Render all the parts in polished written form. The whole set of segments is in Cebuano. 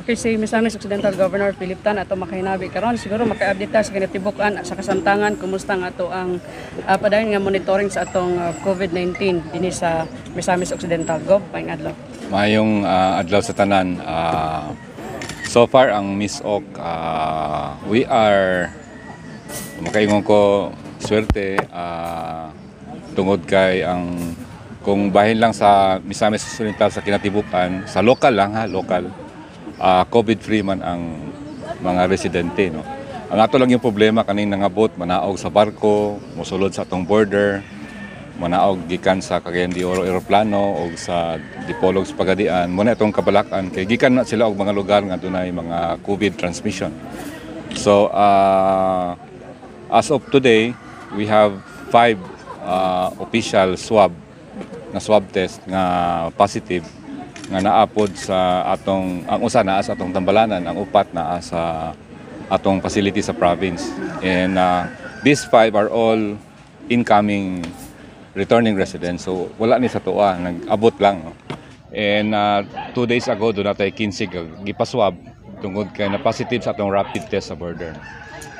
Okay, si Misamis Occidental Governor Philip Tan ato makahinabi karon. Siguro maka-update ta sa kinatibuk-an sa kasamtangan, kumusta nga ato ang padayon nga monitoring sa atong COVID-19 dinhi sa Misamis Occidental. Gov, maayong adlaw. Maayong adlaw sa tanan. So far ang MisOcc, we are, makaingon ko, swerte tungod kay ang kung bahin lang sa Misamis Occidental sa kinatibukan, sa local lang ha, local, COVID free man ang mga residente, no. Ang ato lang yung problema kaning nangabot manaog sa barko, mosulod sa atong border, manaog gikan sa Cagayan de Oro eroplano o sa Dipolog sa Pagadian. Mao na itong kabalakan kay gikan na sila og mga lugar nga dunay mga COVID transmission. So as of today, we have five official swab na swab test nga positive nga naapod sa atong, ang usa naa sa atong Tambalanan, ang upat naa sa atong facility sa province. And these five are all incoming returning residents, so wala ni sa atoa, nag-abot lang, no? And 2 days ago duna tay 15 gipaswab tungod kay na positive sa atong rapid test sa border.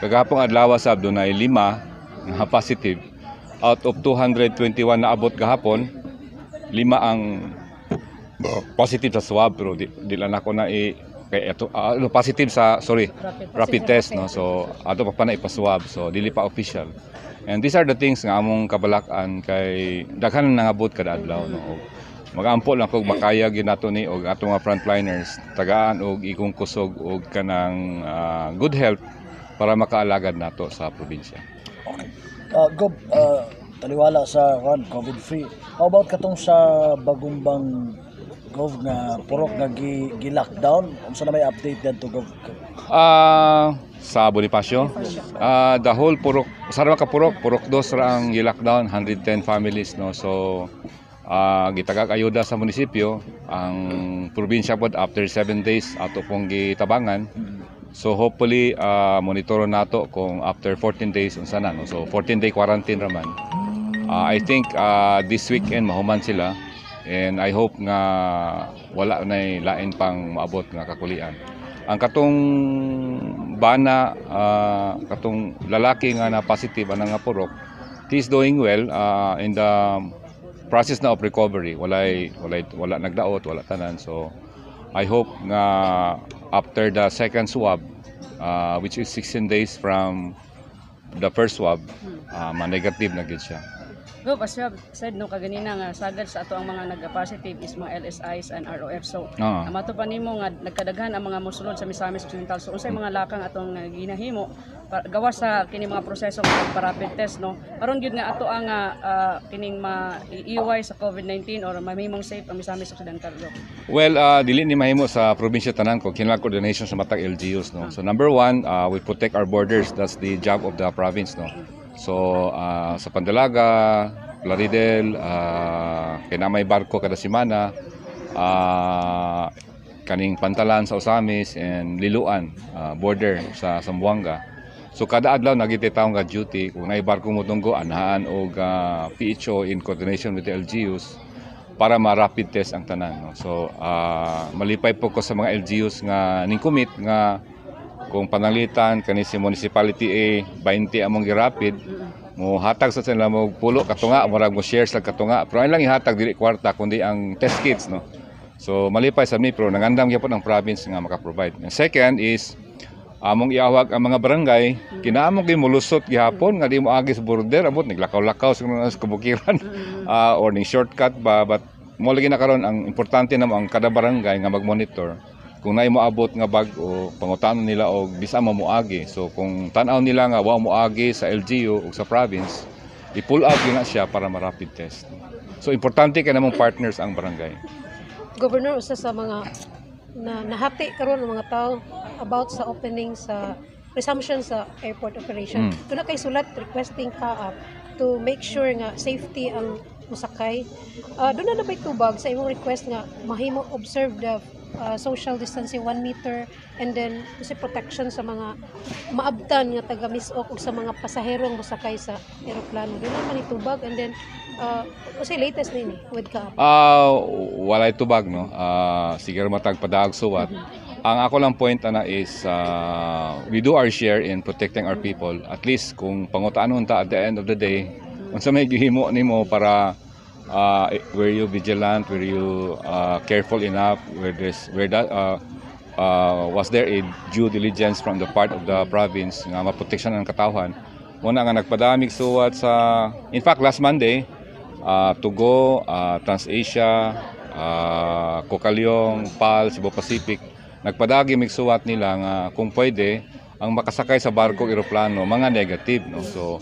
Kagahapong adlaw sab dunay lima nga positive. Out of 221 na abot gahapon, lima ang positive sa swab, pero di lang ako na i kay ato no, positive sa, sorry, rapid test, no. So ato pa na ipaswab, so dili pa official. And these are the things nga among kabalakan kay daghan nangabot kada adlaw, no. Og magampo lang kog makaya gyud nato ni og atong mga frontliners tagaan og igong kusog og kanang good health para makaalagad nato sa probinsya. Okay. Gob, taliwala sa run COVID free. How about katong sa Bagumbang, Gov, nga purok nga gi lockdown? Unsa na may update didto, Gov? Sa Bonifacio, the whole purok, sa ka purok, Purok Dos ra ang gi-lockdown, 110 families, no. So gitagag ayuda sa munisipyo, ang probinsya pod after 7 days ato pong gitabangan. So hopefully monitoro nato kung after 14 days unsa na, no. So 14 day quarantine raman. I think this weekend mahuman sila and I hope nga wala na lain pang maabot nga kakulian. Ang katong bana, katong lalaki nga na positive ana nga purok, he's doing well, in the process na of recovery. Walay wala nagdaot, wala tanan. So I hope nga after the second swab, which is 16 days from the first swab, ma-negative na gid siya. Gov, as you have said no kaganina nga sagad sa ato ang mga nag-positive is mga LSIs and ROF. So, mato pa nimo nga nagkadaghan ang mga mosulod sa Misamis Occidental. So, unsay mga lakang atong ginahimo gawas sa kini mga proseso nga pagpa-rapid test, no? Aron gyud nga ato ang kining maiiway sa COVID-19 or mamimong safe ang Misamis Occidental, Gov. Well, dili ni mahimo sa probinsya tanan ko kinahanglan coordination sa matag LGUs, no. So number one, we protect our borders. That's the job of the province, no. So sa Pandalaga, Plaridel, kay na may barko kada semana, kaning Pantalan sa Ozamiz and Liloan border sa Zamboanga. So kada adlaw nagiti tawo nga duty kung naay barko motunggo, anahan og PHO in coordination with the LGUs para ma-rapid test ang tanan, no. So malipay po ko sa mga LGUs nga ning commit nga kung pananglitan kani si Municipality A, 20 among gi-rapid, mo hatag sa sila mo pulo katunga, murag mo share sa katunga, pero ang lang ihatag dili kwarta kundi ang test kits, no. So malipay sa mi, pero nangandam gyapon ang province nga maka-provide. And second is among iawag ang mga barangay, kinaamong kay mulusot gihapon nga di mo agi sa border, abot naglakaw-lakaw sa mga kabukiran or ning shortcut ba. But mo lagi na karon ang importante namo ang kada barangay nga mag-monitor kung naay moabot nga bag-o, pangutanon nila og bisa mo moagi. So kung tan-aw nila nga wa moagi sa LGU o sa province, i-pull out gyud na siya para ma-rapid test. So importante kay namong partners ang barangay. Governor, usa sa mga na nahati karon ng mga tao about sa opening sa resumption sa airport operation. Doon na kay sulat requesting CAAP to make sure nga safety ang musakay. Doon na ba'y tubag sa imong request nga mahimo observe the social distancing 1 meter and then kasi protection sa mga maabtan nga taga MisOcc ug sa mga pasahero ang mosakay sa eroplano? Doon na man itubag and then unsay latest nini with CAAP? Walay tubag, no. Siguro matag padaag suwat. Ang ako lang point ana is we do our share in protecting our people. At least kung pangutaan ta at the end of the day, unsa may gihimo nimo para were you vigilant, were you careful enough, were this were that was there a due diligence from the part of the province nga maproteksyon ang katawhan? Muna nga nagpadamig suwat sa, in fact, last Monday, Tugo, TransAsia, Cocaliong, PAL, Cebu Pacific, nagpadagi mig suwat nila nga kung pwede ang makasakay sa barko, eroplano, mga negative, no? So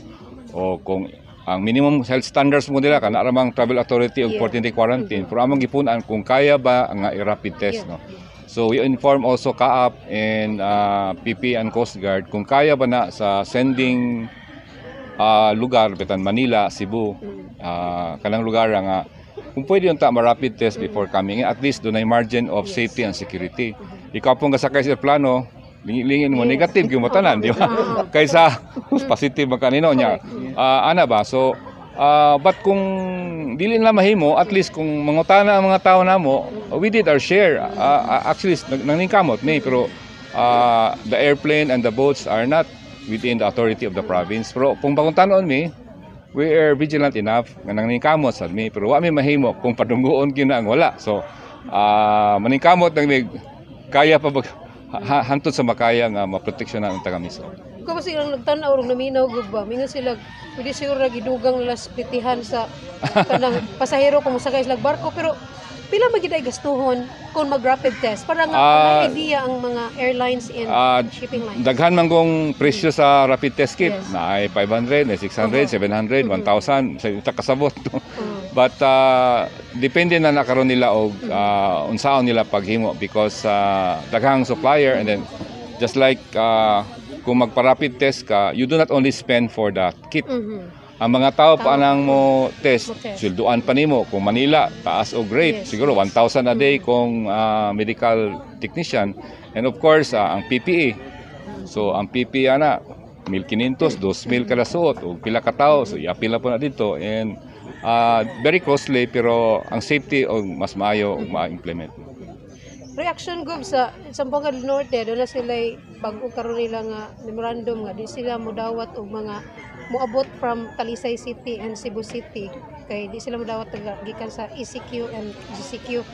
o kung ang minimum health standards mo nila kana ra mang travel authority og 14-day quarantine, pero among gipun-an kung kaya ba nga i-rapid test, no? So we inform also CAAP and PP and Coast Guard kung kaya ba na sa sending lugar bitan Manila, Cebu, kanang lugar nga kung pwede yung ta ma-rapid test before coming in, at least dunay margin of safety and security. Ikaw pong kasakay sa plano, lingin mo, negative gyud mo tanan, di ba? Kaysa positive man kanino niya. Ana ba? So but kung dili na mahimo, at least kung mangutana ang mga tao namo, we did our share. Actually, naningkamot mi, pero the airplane and the boats are not within the authority of the province. Pero kung pangutanon mi, we are vigilant enough nga naningkamot sad mi, pero wa mi mahimo kung padunggoon gyud na ang wala. So maningkamot nang mig kaya pa ba hantod sa makaya nga maproteksyonan ang taga-MisOcc. Kung silang nagtan-aw rong naminaw gud ba, mingon sila pwede siguro gidugang nila splitihan sa kanang pasahero kung mosakay sila barko, pero pila man gid ay gastuhon kung mag rapid test para nga may idea ang mga airlines and shipping lines? Daghan man kong presyo sa rapid test kit. Na ay 500, na 600, 700, 1,000 sa ita kasabot. But depende na nakaroon nila og unsaon nila paghimo because daghang supplier, and then just like kung magpa-rapid test ka, you do not only spend for the kit. Ang mga tao pa nang mo test, Mo test. Swelduan pa nimo. Kung Manila, taas og rate. Siguro 1,000 a day kung medical technician. And of course, ang PPE. So ang PPE ana, 1,500, 2,000 kada suot o pila ka tawo. So iapila po na dito and very costly, pero ang safety og mas maayo og ma-implement. Reaction, Gov, sa Zamboanga del Norte, doon na sila bag-o karon nila nga memorandum nga di sila modawat og mga moabot from Talisay City and Cebu City kay di sila modawat taga gikan sa ECQ and GCQ.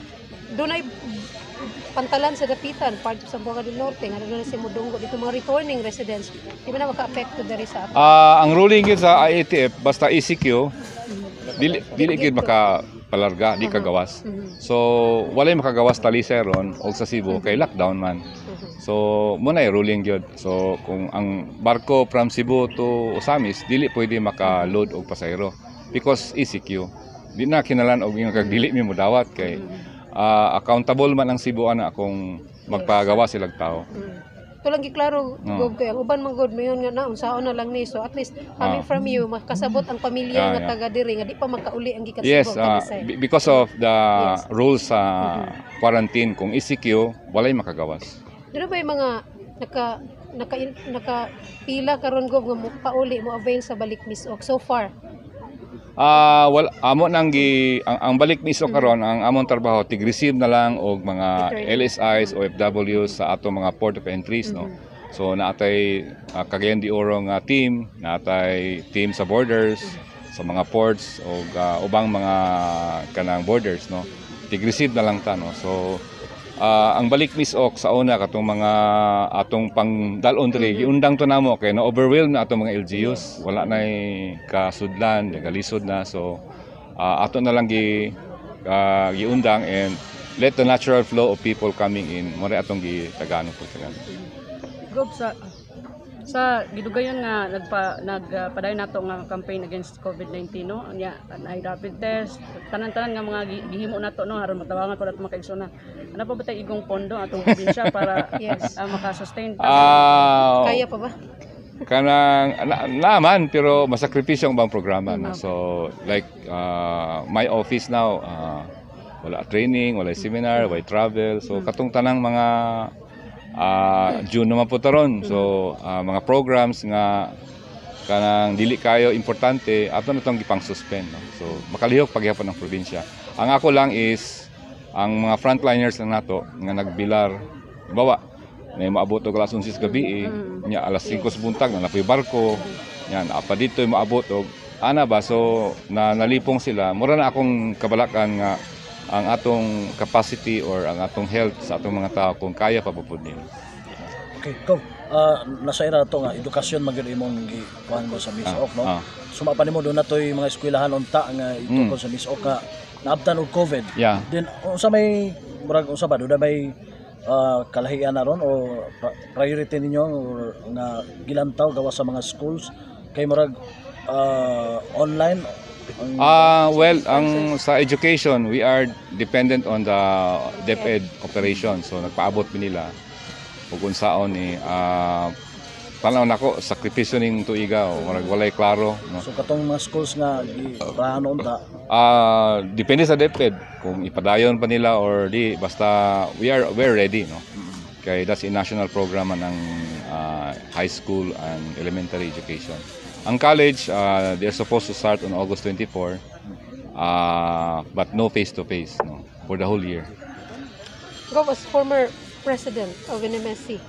Dunay pantalan sa Dapitan, part of Zamboanga del Norte, nga doon na si modunggo dito mga returning residents. Di ba na maka-apekto diri sa ato? Ang ruling gyud sa IATF, basta ECQ, dili dili gyud makapalarga, di kagawas. So walay makagawas Talisay ron o sa Cebu kay lockdown man. So mo na ruling gyud. So kung ang barko from Cebu to Ozamis, dili pwede maka-load og pasahero because ECQ. Di na kinalan og ingon kag dili mi modawat kay accountable man ang Cebu ana kung magpagawa silag tao. Ito lang giklaro, Oo. Gov, kay ang uban man gud mayon nga na unsaon na lang ni, so at least coming from you makasabot ang pamilya nga taga diri nga di pa makauli ang gikan Yes, Cebu, Talisay. Because of the rules sa quarantine, kung ECQ, walay makagawas. Dino ba yung mga naka naka naka pila karon, Gov, nga mo pauli, mo avail sa Balik MisOcc so far? Wala amo nang gi ang Balik MisOcc karon, ang among trabaho tig-receive na lang og mga Return. LSIs, OFWs sa atong mga port of entries, no. So naatay Cagayan de Oro nga team, naatay team sa borders, sa mga ports og ubang mga kanang borders, no. Tig-receive na lang ta, no. So ang Balik MisOcc sa una, katong mga atong pangdalon diri, giundang to namo kay na overwhelm na atong mga LGUs, wala nay kasudlan, galisod na. So ato na lang gi giundang and let the natural flow of people coming in mo atong gitagano po tagaan. Gob, sa gidugayon nga nagpadayon nato nga campaign against COVID-19, no, nya ay rapid test, tanan-tanan nga mga gihimo nato, no, aron matabangan pa nato mga kaigsoona, ano pa ba tay igong pondo atong probinsya para maka-sustain ta? Kaya pa ba? Kanang naman, pero masakripisyo ang bang programa, no? So like my office now, wala training, wala seminar, wala travel. So katong tanang mga June naman po taron, so mga programs nga kanang dili kayo importante, ato na tong gipang suspend, no? So makalihok paghihapon ng probinsya. Ang ako lang is ang mga frontliners lang nato nga nagbilar. Bawa na maabot og alas 11 sa gabi eh, nya alas 5 sa buntag na napoy barko. Yan apa dito maabot og ana ba, so na nalipong sila. Mura na akong kabalakan nga ang atong capacity or ang atong health sa atong mga tao kung kaya pa pud nila. Okay, go. Nasa ira to nga edukasyon man gyud imong gikuan mo sa MisOcc, no? Ah. Suma pa nimo doon na to'y mga eskwelahan unta nga itukod sa MisOcc nga naabtan og COVID. Then unsa may murag unsa ba doon na may kalahian na ron o priority ninyo or nga gilantaw gawa sa mga schools kay murag online ang Ah, well, ang sa education, we are dependent on the DepEd operation. So nagpaabot mi nila ug unsaon ni tanaw nako sakripisyo ning tuiga o murag walay klaro, no. So katong mga schools nga giplano unta? Ah, depende sa DepEd kung ipadayon pa nila or di, basta we're ready, no. Kay that's a national program man ang high school and elementary education. Ang college, they're supposed to start on August 24, but no face to face, no, for the whole year. Gov, as former president of NMSC,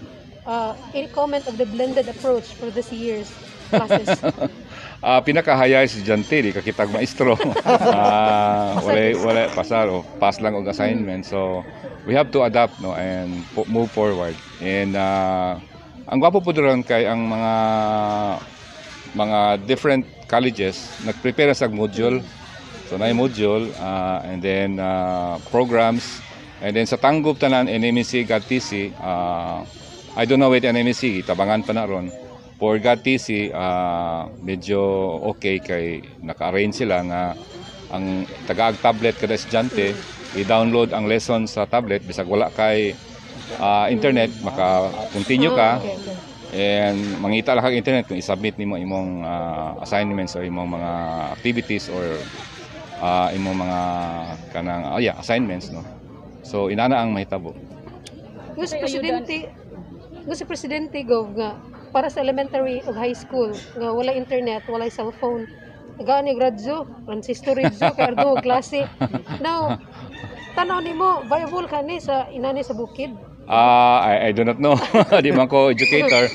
any comment of the blended approach for this year's classes? Pinakahaya estudyante, di kakitag maestro. Wala pasar o pass lang og assignment. So we have to adapt, no, and move forward. And ang gwapo po ron kay ang mga different colleges nagprepare sa module. So na module and then programs and then sa Tangub tanan, NMC, GAD-TC, I don't know with NMC, tabangan pa na ron. For GAD-TC, medyo okay kay naka-arrange sila nga ang tagaag tablet kada estudyante, i-download ang lesson sa tablet bisag wala kay internet, maka-continue ka. And mangita lang kag internet kung i-submit nimo imong assignments or imong mga activities or imong mga kanang yeah, assignments, no. So inana ang mahitabo. Gusto presidente, Gov, nga para sa elementary ug high school nga wala internet, wala cellphone. Gani radyo, transistor radyo kay ardo og klase. Now, tanaw nimo, viable kani sa inani sa bukid? Ah, I do not know. Di man ko educator.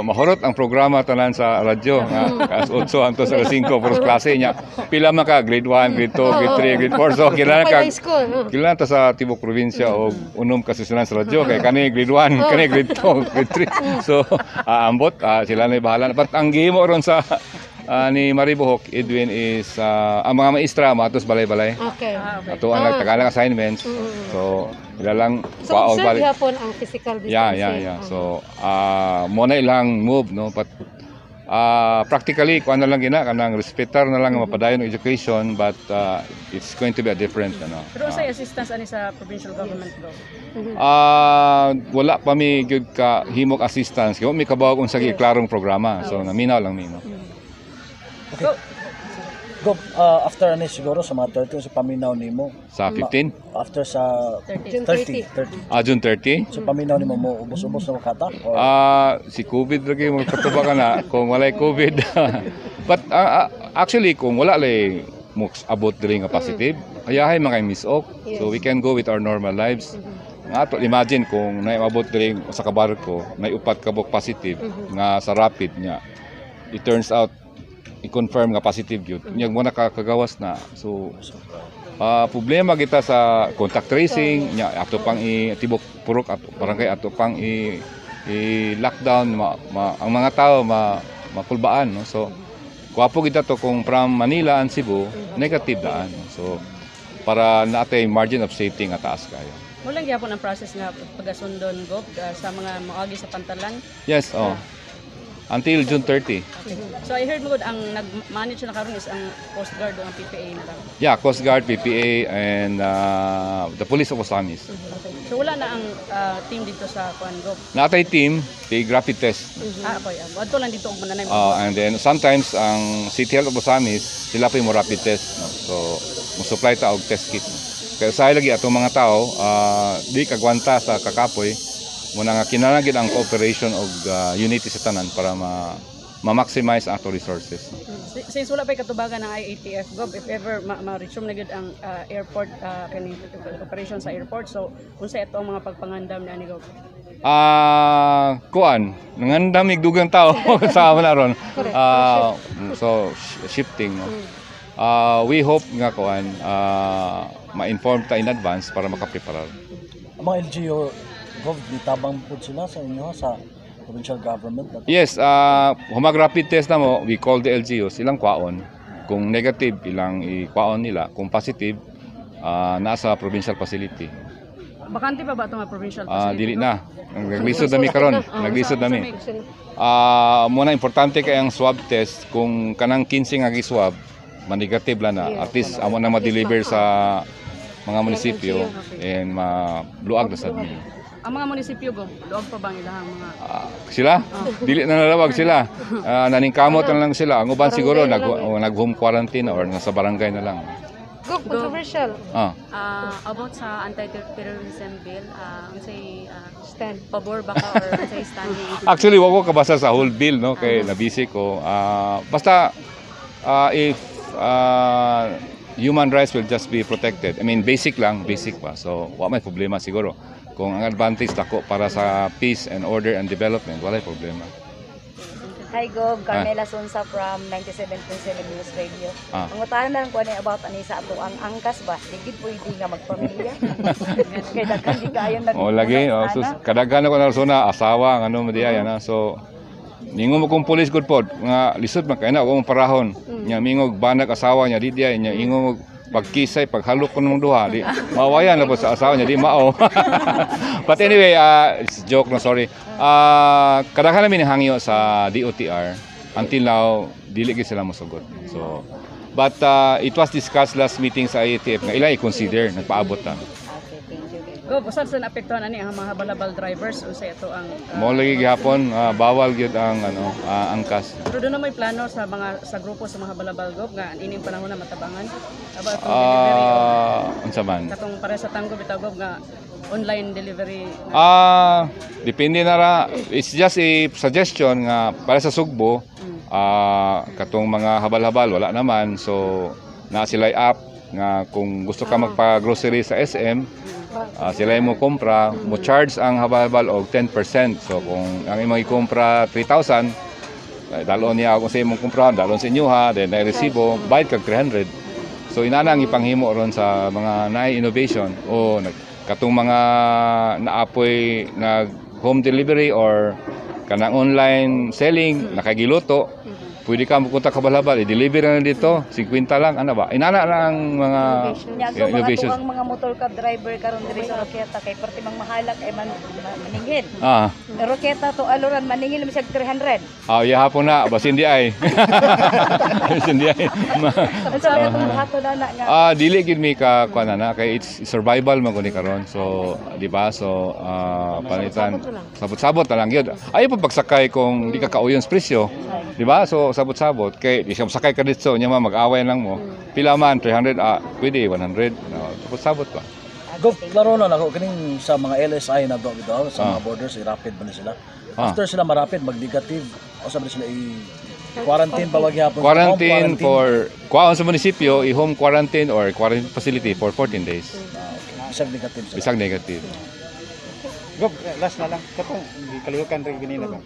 Mahurot ang programa tanan sa radyo nga alas 8 hangtod sa alas 5 puros klase niya. Pila man ka, grade 1, grade 2, grade 3, grade 4. So kailangan ka high school. Kailangan ta sa tibok probinsya og unom ka susunan sa radyo kay kani grade 1, kani grade 2, grade 3. So ambot, sila na bahala. But ang gihimo ron sa ni Maribojoc Edwin is ang mga maestra matos balay-balay. Ato ang nagtagalang assignments. So ila lang So kwaon observe balik. Gyapon ang physical distancing. Yeah. So mo na ilang move, no, but practically kuan na lang gina kanang respetar na lang ang mapadayon ng education, but it's going to be a different ano. Pero unsay assistance ani sa provincial government, Gov? Wala pa mi gyud ka himok assistance kay wa mi kabaw unsa gi klarong programa. So naminaw lang mi, no. Okay. Go, after ani siguro sa mga 30 sa paminaw nimo. Sa 15? After sa June 30, 30. 30. Ah, June 30? Sa paminaw nimo mo ubos-ubos na kata or Ah, si COVID lagi mo katuba ka na kung walay COVID. But actually kung wala lay mo abot diri nga positive, ayahay mga MisOcc. So we can go with our normal lives. Nga ato imagine kung naabot diri sa kabarko, may upat ka buok positive nga sa rapid niya. It turns out i-confirm nga positive gyud. Nya mo na kagawas na. So problema kita sa contact tracing nya ato pang i tibok purok ato barangay ato pang i lockdown, ang mga tao makulbaan, no. So gwapo kita to kung from Manila and Cebu negative daan, no? So para naatay margin of safety nga taas kayo. Walang gyapon ang process nga pagasundon, Gov, sa mga moagi sa pantalan. Yes, oh, until June 30. Okay. So I heard mo gud ang nag-manage na karon is ang Coast Guard o ang PPA na lang. Yeah, Coast Guard, PPA and the Police of Ozamiz. Okay. So wala na ang team dito sa kuan, Gov? Natay team kay rapid test. Ah, okay. Adto lang dito og mananay. And then sometimes ang City Health of Ozamiz, sila pa yung mo rapid test, no? So mo supply ta og test kit, no? Kaya usahay lagi atong mga tao di kagwanta sa kakapoy mo na nga kinahanglan ang cooperation og unity sa tanan para ma ma-maximize ang ato resources. Since wala pa'y katubagan ng IATF, Gov, if ever ma-resume na gyud ang airport, kining operation sa airport, so unsa ito ang mga pagpangandam na ani, Gov? Ah, kuan, nangandam mig dugang tao sa amo na ron. So shifting, no. We hope nga kuan, ma-inform ta in advance para makapreparar. Ang mga LGU, Gov, nitabang po sila sa inyo sa provincial government? Yes, humag rapid test na mo, we call the LGUs, ilang kwaon. Kung negative, ilang ikwaon nila. Kung positive, nasa provincial facility. Bakante pa ba itong mga provincial facility? Dili na. Naglisod na mi karon. Naglisod na mi. Sila. Muna importante kay ang swab test, kung kanang 15 nga gi-swab, ma-negative lang na. At least amo na ma-deliver sa mga munisipyo and maluag na sad mi. Ang mga munisipyo, Gov, luag pa ba ang ilahang mga Sila? Dili na nalawag sila. Naningkamot na lang sila. Ang uban siguro Barangay na lang. Oh, nag home quarantine or nasa barangay na lang. Gov, controversial. About sa anti-terrorism bill, unsay Stand. pabor ba ka or unsay stand? Actually, wa ko kabasa sa whole bill, no, kay nabisi ko. Basta if human rights will just be protected. I mean, basic lang, basic pa. So, wa may problema siguro. Kung ang advantage dako para sa peace and order and development, walay problema. Hi, Gov, Carmela Sonsa from 97.7 News Radio. Ang utahan na lang ko ani about ani sa ato ang angkas ba, di gid pwede nga magpamilya? Kay daghan di kaayo nag O lagi, oh, sus, kadaghan ako na na asawa ang ano mo diya yan, ah. So ningon mo kung pulis gud pod nga lisod man kay na, wa mo parahon. Nya mingog banag asawa niya di diya nya, ingon mo pagkisay, paghalok ko ng duha, di mawayan na po sa asawa niya, di mao. But anyway, it's joke, no, sorry. Kadaghan namin hangyo sa DOTR, until now dili gyud sila mosugot. So but it was discussed last meeting sa IATF nga ila i-consider, nagpaabot ta. Okay, thank you. Gov, usan sa naapektuhan ani ang mga habal-habal drivers? Unsa ito ang Mo lagi gihapon, bawal gyud ang ano, angkas. Pero doon na may plano sa mga sa grupo sa mga habal-habal, Gov, nga ining panahon na matabangan about atong delivery o Unsa man? Katong para sa tanggo bitaw, Gov, nga online delivery na? Depende na ra. It's just a suggestion nga para sa Sugbo, katong mga habal-habal wala naman. So naa sila app nga kung gusto ka magpa-grocery sa SM, sila mo kompra, mo charge ang habal-habal og 10%. So kung ang imong ikompra 3,000, ay, dalon niya kung sa imong kumpra, dalon sa inyo ha, then na resibo, bayad kag 300. So inana ang ipanghimo ron sa mga naay innovation o nag, katong mga naapoy nag home delivery or kanang online selling, nakagiluto, pwede ka mupunta ka balabal, i-deliver na dito, 50 lang, ano ba? Inana na ang mga Nya yeah, mga innovations. Tuang mga motor cab driver karon diri sa Oroquieta kay perti mang mahalak ay man maningil. Oroquieta to Aloran, maningil mo siya 300. Ah, hapon na, basin di ay. Basin di ay. Unsa may atong buhaton na nga? Dili gid mi ka kuan na kay it's survival man guni karon. So, di ba? So, panitan sabot-sabot na lang gyud. Ayaw pa pagsakay kung di ka kauyon sa presyo. Di ba? So, sabot-sabot kay di siya sakay ka dito nya mag-away lang mo. Pila man 300, pwede 100. No, sabot-sabot pa. Gov, klaro na nako kining sa mga LSI na do bitaw sa mga borders, i-rapid ba ni sila? After sila ma-rapid, mag-negative, o sabi sila i quarantine pa wag gyapon? Quarantine Home for kuwaon sa munisipyo, i-home quarantine or quarantine facility for 14 days. Ah, okay. Bisag negative sila. Bisag negative. Gov, last na lang. Katong kalihukan rin ganina ba?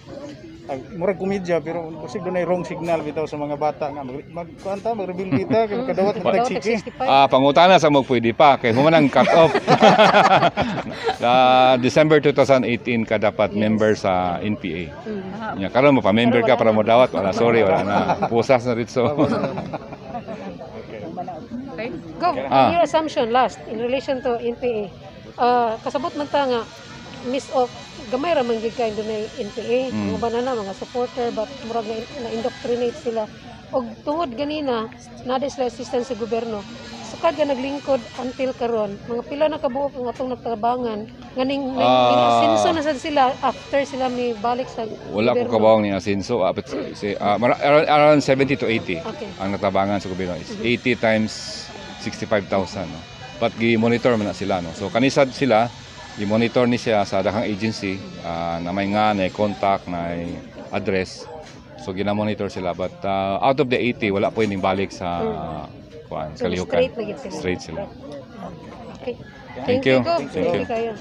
Ag, murag komedya pero basig dunay wrong signal bitaw sa mga bata nga mag mag kuan ta, mag-reveal kita kay makadawat Dawat ng chiki. 65. Pangutana sa mo pwede pa kay human ang cut off. December 2018 ka dapat member sa NPA. Nya karon mo pa member ka para mo dawat, wala, sorry, wala na. Pusas na ritso. Okay? Gov, your assumption last in relation to NPA. Kasabot man ta nga MisOcc gamay ra man gid kay dunay NPA, mga banana mga supporter, but murag na, na-indoctrinate sila og tungod ganina naa sila assistance sa gobyerno. Sukad nga naglingkod until karon, mga pila na kabuok ang atong nagtabangan nganing asenso na sad sila after sila mi balik sa Wala ko gobyerno? kabawang ni asenso. But, si, around 70 to 80 ang natabangan sa gobyerno. It's 80 times 65,000. No? But gi-monitor man na sila. No? So kanisad sila, i-monitor ni siya sa daghang agency na may nga, na contact, na address. So gina-monitor sila, but out of the 80, wala po yung balik sa kuan, So, Kalihukan. Straight na gid sila. Straight sila. Okay. Thank you. Gob. Thank you. Kayo.